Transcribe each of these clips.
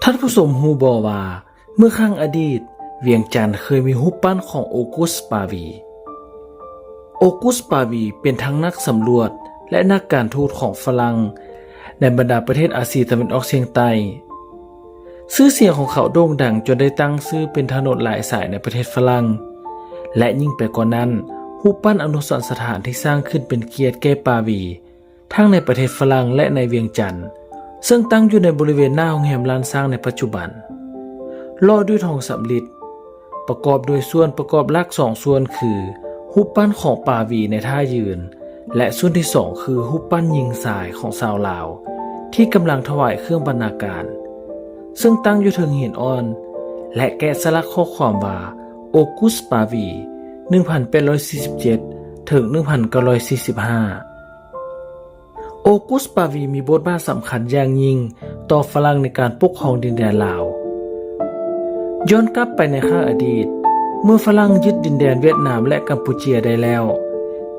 ທ່ານຜູ້ຊົມຮູ້ບໍ່ວ່າ ເມື່ອຄັ້ງອະດີດ ວຽງຈັນເຄີຍມີຮູບປັ້ນຂອງໂອກຸສປາວີ? ໂອກຸສປາວີເປັນທັງນັກສຳຫຼວດ ແລະ ນັກການທູດຂອງຝຣັ່ງ ໃນບັນດາປະເທດອາຊີຕາເວັນອອກສຽງໃຕ້. ຊື່ສຽງຂອງເຂົາໂດ່ງດັງຈົນໄດ້ຕັ້ງຊື່ເປັນຖະໜົນຫຼາຍສາຍໃນປະເທດຝຣັ່ງ ແລະ ຍິ່ງໄປກວ່ານັ້ນ, ຮູບປັ້ນອະນຸສອນສະຖານທີ່ສ້າງຂຶ້ນເປັນກຽດແກ່ປາວີ ທັງໃນປະເທດຝຣັ່ງ ແລະ ໃນວຽງຈັນ ເຊິ່ງຕັ້ງຢູ່ໃນບໍລິເວນໜ້າໂຮງແຮມລ້ານຊ້າງໃນປັດຈຸບັນ ຫຼໍ່ດ້ວຍທອງສຳລິດ ປະກອບດ້ວຍສ່ວນປະກອບຫຼັກສອງສ່ວນ ຄື ຮູບປັ້ນຂອງປາວີໃນທ່າຢືນ ແລະ ສ່ວນທີສອງ ຄື ຮູບປັ້ນຍິງຊາຍຂອງຊາວລາວ ທີ່ກຳລັງຖວາຍເຄື່ອງບັນນາການ ເຊິ່ງຕັ້ງຢູ່ເທິງຫີນອ່ອນ ແລະ ແກະສະຫຼັກຂໍ້ຄວາມວ່າ ໂອກຸສປາວີ ໜຶ່ງພັນແປດຮ້ອຍສີ່ສິບເຈັດ ເຖິງ ໜຶ່ງພັນເກົ້າຮ້ອຍສີ່ສິບຫ້າ. ໂອກຸສປາວີມີບົດບາດສຳຄັນຢ່າງຍິ່ງຕໍ່ຝຣັ່ງໃນການປົກຄອງດິນແດນລາວ. ຍ້ອນກັບໄປໃນຄັ້ງອະດີດ ເມື່ອຝຣັ່ງຍຶດດິນແດນຫວຽດນາມ ແລະ ກຳປູເຈຍໄດ້ແລ້ວ,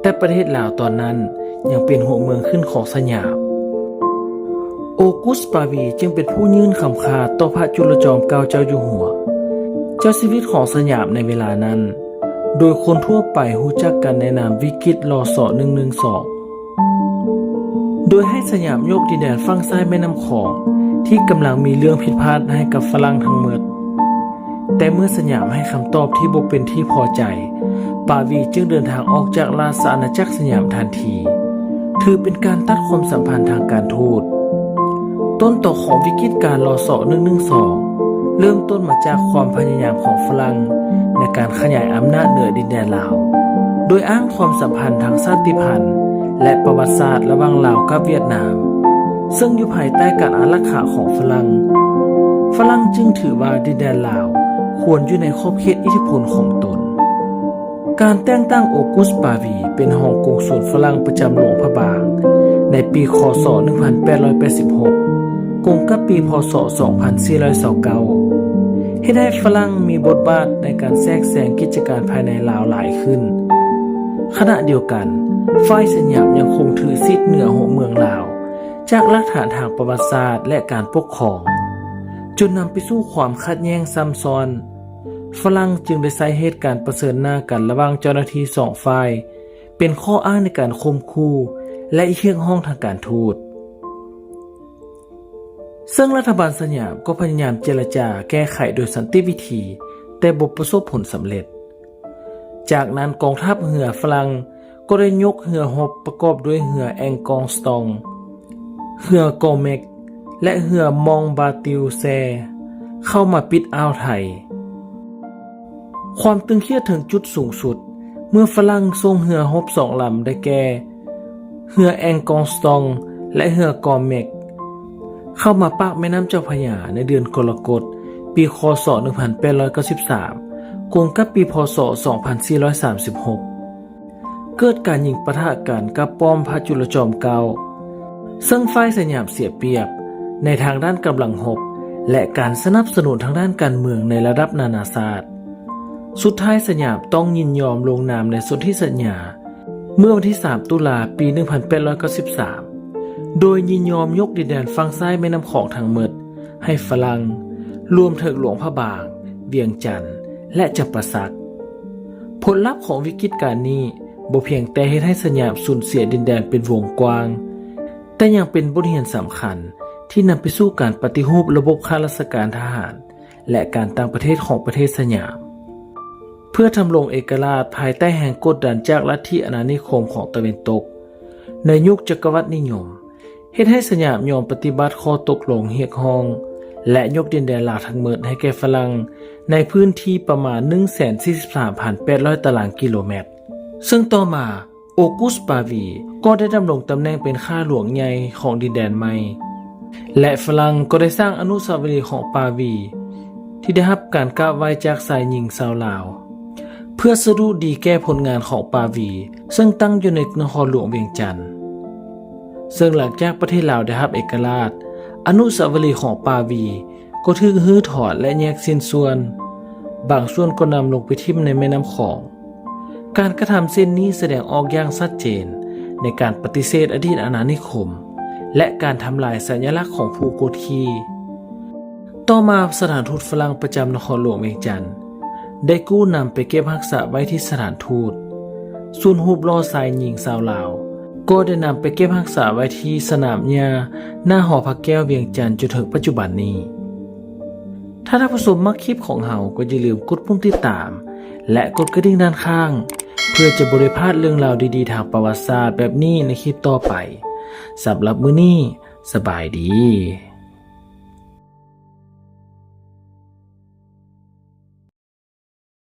ແຕ່ປະເທດລາວຕອນນັ້ນຍັງເປັນຫົວເມືອງຂຶ້ນຂອງສະຫຍາມ. ໂອກຸສປາວີຈຶ່ງເປັນຜູ້ຍື່ນຄຳຂາດຕໍ່ພະຈຸລະຈອມເກົ້າເຈົ້າຢູ່ຫົວ, ເຈົ້າຊີວິດຂອງສະຫຍາມໃນເວລານັ້ນ, ໂດຍຄົນທົ່ວໄປຮູ້ຈັກກັນໃນນາມວິກິດ ລສ ໜຶ່ງໜຶ່ງສອງ ໂດຍໃຫ້ສະຫຍາມຍົກດິນແດນຝັ່ງຊ້າຍແມ່ນ້ຳຂອງ ທີ່ກຳລັງມີເລື່ອງຜິດພາດໃຫ້ກັບຝຣັ່ງທັງໝົດ. ແຕ່ເມື່ອສະຫຍາມໃຫ້ຄຳຕອບທີ່ບໍ່ເປັນທີ່ພໍໃຈ, ປາວີຈຶ່ງເດີນທາງອອກຈາກລາຊະອານາຈັກສະຫຍາມທັນທີ, ຖືເປັນການຕັດຄວາມສຳພັນທາງການທູດ. ຕົ້ນຕໍຂອງວິກິດການ ລສ ໜຶ່ງໜຶ່ງສອງ ເລີ່ມຕົ້ນມາຈາກຄວາມພະຍາຍາມຂອງຝຣັ່ງໃນການຂະຫຍາຍອຳນາດເໜືອດິນແດນລາວ, ໂດຍອ້າງຄວາມສຳພັນທາງຊາດຕິພັນ ແລະ ປະຫວັດສາດລະຫວ່າງລາວກັບຫວຽດນາມ, ເຊິ່ງຢູ່ພາຍໃຕ້ການອາລັກຂາຂອງຝຣັ່ງ, ຝຣັ່ງຈຶ່ງຖືວ່າດິນແດນລາວຄວນຢູ່ໃນຂອບເຂດອິດທິພົນຂອງຕົນ. ການແຕ່ງຕັ້ງໂອກຸສປາວີເປັນຮອງກົງສຸນຝຣັ່ງປະຈຳຫຼວງພະບາງ ໃນປີ ຄ.ສ. ໜຶ່ງພັນແປດຮ້ອຍແປດສິບຫົກ ກົງກັບປີ ພ.ສ. ສອງພັນສີ່ຮ້ອຍຊາວເກົ້າ ເຮັດໃຫ້ຝຣັ່ງມີບົດບາດໃນການແຊກແຊງກິດຈະການພາຍໃນລາວຫຼາຍຂຶ້ນ. ຂະນະດຽວກັນ, ຝ່າຍສະຫຍາມຍັງຄົງຖືສິດເໜືອຫົວເມືອງລາວ ຈາກຫຼັກຖານທາງປະຫວັດສາດ ແລະ ການປົກຄອງ, ຈົນນຳໄປສູ່ຄວາມຂັດແຍ່ງຊ້ຳຊ້ອນ. ຝຣັ່ງຈຶ່ງໄດ້ໃຊ້ເຫດການປະເຊີນໜ້າກັນລະຫວ່າງເຈົ້າໜ້າທີ່ສອງຝ່າຍ ເປັນຂໍ້ອ້າງໃນການຂົ່ມຂູ່ ແລະ ຮຽກຮ້ອງທາງການທູດ. ເຊິ່ງລັດຖະບານສະຫຍາມກໍພະຍາຍາມເຈລະຈາແກ້ໄຂໂດຍສັນຕິວິທີ, ແຕ່ບໍ່ປະສົບຜົນສຳເລັດ. ຈາກນັ້ນກອງທັບເຮືອຝຣັ່ງກໍໄດ້ຍົກເຮືອຮົບປະກອບດ້ວຍເຮືອແອງກອງສະຕອງ, ເຮືອກອເມັກ ແລະ ເຮືອມອງບາຕິວແຊ ເຂົ້າມາປິດອ່າວໄທ. ຄວາມຕຶງຄຽດເຖິງຈຸດສູງສຸດ ເມື່ອຝຣັ່ງສົ່ງເຮືອຮົບສອງລຳ ໄດ້ແກ່ ເຮືອແອງກອງສະຕອງ ແລະ ເຮືອກອເມັກ ເຂົ້າມາປາກແມ່ນ້ຳເຈົ້າພະຍາໃນເດືອນກໍລະກົດ ປີ ຄ.ສ. ໜຶ່ງພັນແປດຮ້ອຍເກົ້າສິບສາມ ກົງກັບປີ ພ.ສ. ສອງພັນສີ່ຮ້ອຍສາມສິບຫົກ ເກີດການຍິງປະທະກັນກັບປ້ອມພະຈຸລະຈອມເກົ້າ ເຊິ່ງຝ່າຍສະຫຍາມເສຍປຽບໃນທາງດ້ານກຳລັງຮົບ ແລະ ການສະໜັບສະໜູນທາງດ້ານການເມືອງໃນລະດັບນານາຊາດ. ສຸດທ້າຍສະຫຍາມຕ້ອງຍິນຍອມລົງນາມໃນສົນທິສັນຍາ ເມື່ອວັນທີສາມ ຕຸລາ ປີ ໜຶ່ງພັນແປດຮ້ອຍເກົ້າສິບສາມ ໂດຍຍິນຍອມຍົກດິນແດນຝັ່ງຊ້າຍແມ່ນ້ຳຂອງທັງໝົດໃຫ້ຝຣັ່ງ, ລວມເຖິງຫຼວງພະບາງ, ວຽງຈັນ ແລະ ຈຳປາສັກ. ຜົນລັບຂອງວິກິດການນີ້ບໍ່ພຽງແຕ່ເຮັດໃຫ້ສະຫຍາມສູນເສຍດິນແດນເປັນວົງກວ້າງ, ແຕ່ຍັງເປັນບົດຮຽນສຳຄັນທີ່ນຳໄປສູ່ການປະຕິຮູບລະບົບຂ້າລາຊະການທະຫານ ແລະ ການຕ່າງປະເທດຂອງປະເທດສະຫຍາມ ເພື່ອດຳລົງເອກະລາດພາຍໃຕ້ແຮງກົດດັນຈາກລັດທິອານານິຄົມຂອງຕາເວັນຕົກ ໃນຍຸກຈັກກະວັດນິຍົມ, ເຮັດໃຫ້ສະຫຍາມຍອມປະຕິບັດຂໍ້ຕົກລົງຮຽກຮ້ອງ ແລະ ຍົກດິນແດນລາວທັງໝົດໃຫ້ແກ່ຝຣັ່ງໃນພື້ນທີ່ປະມານ ໜຶ່ງແສນສີ່ສິບສາມພັນແປດຮ້ອຍຕາລາງກິໂລແມັດ. ເຊິ່ງຕໍ່ມາ ໂອກຸສປາວີກໍໄດ້ດຳລົງຕຳແໜ່ງເປັນຂ້າຫຼວງໃຫຍ່ຂອງດິນແດນໃໝ່ ແລະ ຝຣັ່ງກໍໄດ້ສ້າງອະນຸສາວະລີຂອງປາວີ ທີ່ໄດ້ຮັບການກາບໄຫວ້ຈາກຊາຍຍິງຊາວລາວ ເພື່ອສະດຸດີແກ່ຜົນງານຂອງປາວີ ເຊິ່ງຕັ້ງຢູ່ໃນນະຄອນຫຼວງວຽງຈັນ. ເຊິ່ງຫຼັງຈາກປະເທດລາວໄດ້ຮັບເອກະລາດ, ອະນຸສາວະລີຂອງປາວີກໍຖືກຮື້ຖອນ ແລະ ແຍກຊິ້ນສ່ວນ, ບາງສ່ວນກໍນຳລົງໄປຖິ້ມໃນແມ່ນ້ຳຂອງ. ການກະທຳເຊັ່ນນີ້ສະແດງອອກຢ່າງຊັດເຈນໃນການປະຕິເສດອະດີດອານານິຄົມ ແລະ ການທຳລາຍສັນຍະລັກຂອງຜູ້ກົດຂີ່. ໂຕ ຕໍ່ມາສະຖານທູດຝຣັ່ງປະຈຳນະຄອນຫຼວງວຽງຈັນ ໄດ້ກູ້ນຳໄປເກັບຮັກສາໄວ້ທີ່ສະຖານທູດ. ສ່ວນຮູບຫຼໍ່ຊາຍຍິງຊາວລາວ ກໍໄດ້ນຳໄປເກັບຮັກສາໄວ້ທີ່ສະໜາມຫຍ້າ ໜ້າຫໍພະແກ້ວວຽງຈັນ ຈົນເຖິງປັດຈຸບັນນີ້. ຖ້າທ່ານຜູ້ຊົມມັກຄລິບຂອງເຮົາ ກໍຢ່າລືມກົດປຸ່ມຕິດຕາມ ແລະ ກົດກະດິ່ງດ້ານຂ້າງ ເພື່ອຈະບໍ່ໄດ້ພາດເລື່ອງລາວດີໆທາງປະຫວັດສາດແບບນີ້ໃນຄລິບຕໍ່ໄປ. ສຳລັບມື້ນີ້ ສະບາຍດີ.